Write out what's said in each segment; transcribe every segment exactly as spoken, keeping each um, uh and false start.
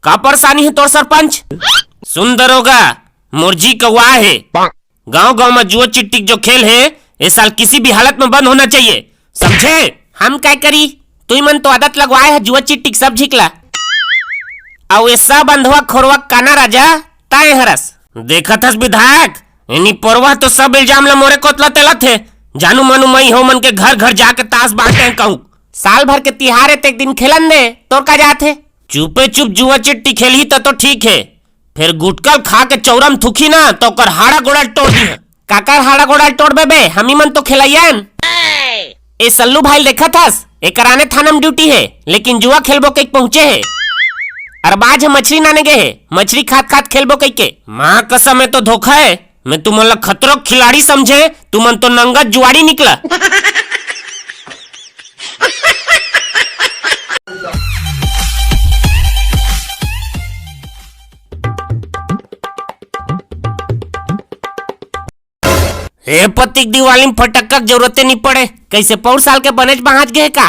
का परेशानी हे तोर सरपंच? सुन दरोगा, मोर जी कौआ हे। गांव-गांव म जुआ चिट्टी के जो खेल हे, ए साल किसी भी हालत म बंद होना चाहिए, समझे? हम काय करी? तुई मन तो आदत लगवाए ह जुआ चिट्टी के सब झिकला। अउ ए सब अंधवा खोरवा काना राजा, ताए हरस। देखत हस विधायक, इनी पोरवा तो सब इल्जाम ल मोरे कोतला तेलत हे। जानू मानू मई हो मन के घर घर जाके तास बांटे कहूं। साल भर के तिहार हे, ते एक दिन खेलन दे, तोर का जात हे? चुपे चुप जुआ चिट्टी खेलही त तो ठीक हे, फेर गुटकल खा के चौरा म थूकही ना, त ओकर हाड़ा गोड़ा ल टोर दिहा। काकर हाड़ा गोड़ा ल टोरबे बे? हमी मन तो खेलइयन। ए सल्लू भाई ल देखत हस, एकर आने थाना म ड्यूटी हे, लेकिन जुआ खेलबो कहिके पहुंचे हे। अरबाज ह मछरी नाने गे हे, मछरी खात खात खेलबो कहिके। मां कसम, ए तो धोखा हे। मैं तुमन ला खतरो खिलाड़ी समझे, तुमन तो नंगत जुआड़ी निकला। ए पतिक दिवाली म फटक्का के जरूरते नी पड़े, कइसे पौर साल के बनेच बहांच गे हे का?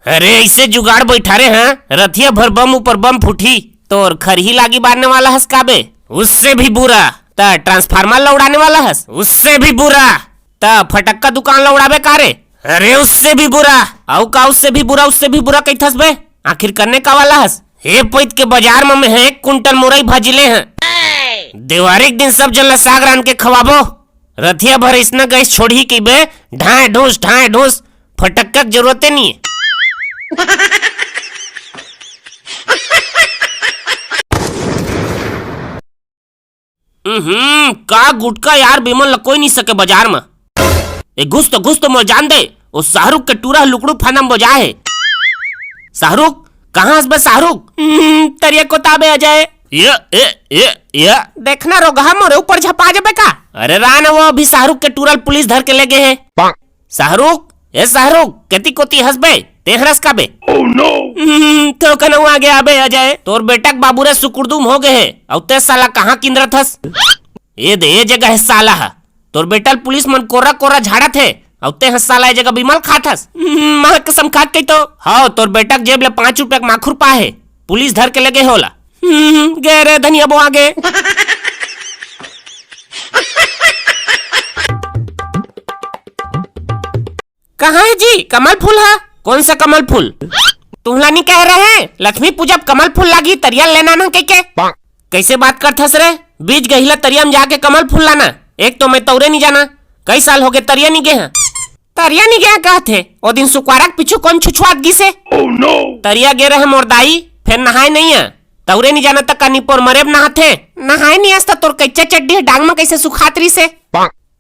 अरे, अइसे जुगाड़ बइठारे हं, रथिया भर बम ऊपर बम फूटही, तोर खरही लागी बारने वाला हस का बे? उससे भी बुरा, त ट्रांसफार्मर ल उड़ाने वाला हस? उससे भी बुरा, त फटक्का दुकान ल उड़ाबे का रे? अरे, उससे भी बुरा। अउ का उससे भी बुरा, उससे भी बुरा कहिथस बे? आखिर करने का वाला हस? हे पइत के बाजार म मैं एक कुंटल मुरई भाजी ले हं। देवारी के दिन सब झन ल साग रांध के खवाबो। रथिया भर अइसना गैस छोड़ही कहिबे, ढांय ढूंस, ढांय ढूंस, फटक्का के जरूरते नी हे। उहुं, का गुटका यार, बिमल ल कोई नी सके बाजार म। ए, घुस तो, घुस तो मोर जान दे, ओ शाहरुख के टूरा ह लुकड़ू फांदा म बोजा हे। शाहरुख, कहां हस बे शाहरुख? उहुं, तरिया कोता बे अजय। ये, ए, ए, ये। देखना रोगहा मोरे ऊपर झपा जबे का? अरे रा ना वो, अभी शाहरुख के टूरा ल पुलिस धर के ले गे हे। शाहरुख, ए शाहरुख, केती कोती हस बे, ते हरस का बे? हम्म, तो कनऊ आ गया बे अजय। तोर बेटा के बाबू रे सुकुरदुम हो गए हे, अउ ते साला कहाँ किंदरत हस? ए दे, ए जगह हे साला हा। तोर बेटा ल पुलिस मन कोर्रा कोर्रा झाड़त हे, अउ ते ह साला ए जगह बिमल खात हस। हम्म, माँ कसम खा के कही तो। हव, तोर बेटा के जेब ले पाँच रुपया के माखुर पा हे, पुलिस धर के ले गे हे ओला। हम्म, गे रे धनिया बो आगे। कहाँ हे जी कमल फूल हा? कौन सा कमल फूल? तुमला नी कहे रहे, लक्ष्मी पूजा म कमल फूल लागी, तरिया लेना ना कहिके। कैसे बात करथस रे? बीच गहिला तरिया म जाके कमल फूल लाना। एक तो मैं तौरे नी जाना, कई साल होगे तरिया नी गे हा। तरिया नी गे हा कहत हे, ओ दिन सुकवारा के पीछू कौन छुछुआत गिस हे? तरिया गे रहे मोर दाई, फेर नहाए नइ आ। तौरे नी जाना त का निपोर मरे म नहाथे? नहाए नी अस त तोर कच्चा चड्डी ह डांग म कैसे सुखात रिस हे?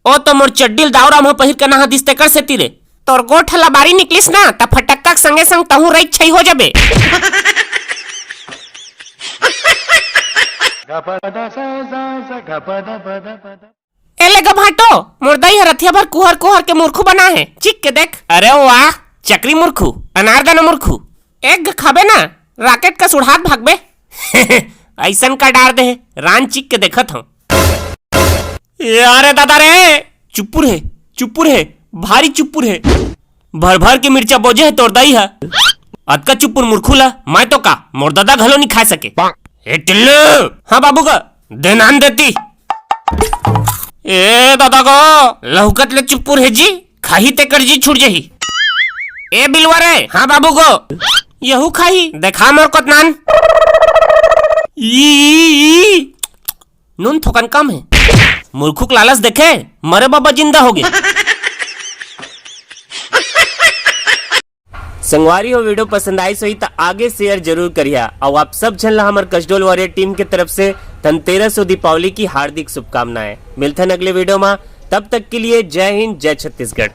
ओ तो मोर चड्डी ल दाऊ राम ह पहिर के नहा दिस तेकर सेती रे। तोर गोठ ह लबारी निकलिस ना, त फटक्का के संगे संग तहूँ रईक छई हो जबे। ए ले ग भांटो, मोर दाई ह रथिया भर कुहर कुहर के मुरखू बना हे, चिख के देख। अरे वाह, चकरी मुरखू, अनारदाना मुरखू। एक घ खाबे ना, राकेट कस उड़ात भागबे। अइसन का डार दे हे, रान चिख के देखत हंव। ए, अरे दादा रे, चुपुर हे, चुपुर हे, भारी चुपुर हे। भर भर के मिर्चा बोजे हे तोर दाई ह। अतका चुपुर मुरखू ला, मैं तो का, मोर दादा घलो नी खा सके। ए टिल्लू। हाँ बाबू का, दे नान देती। ए दादा को, लहुकत ले चुपुर हे जी, खाही तेकर जी छूट जही। ए बिलवा रे, हाँ बाबू को, यहू खाही, देखा मोर कोत नान। ई, ई, ई। नून थोकन कम हे। मुरखू के लालच देखे, मरे बाबा जिंदा हो गे। संगवारी हो, video पसंद आइस होही त आगे share जरूर करिहा। अउ आप सब झन ला हमर कसडोल वॉरियर team के तरफ से धनतेरस अउ दीपावली की हार्दिक शुभकामनाएं। मिलथन अगले video मा, तब तक के लिए जय हिंद, जय छत्तीसगढ़।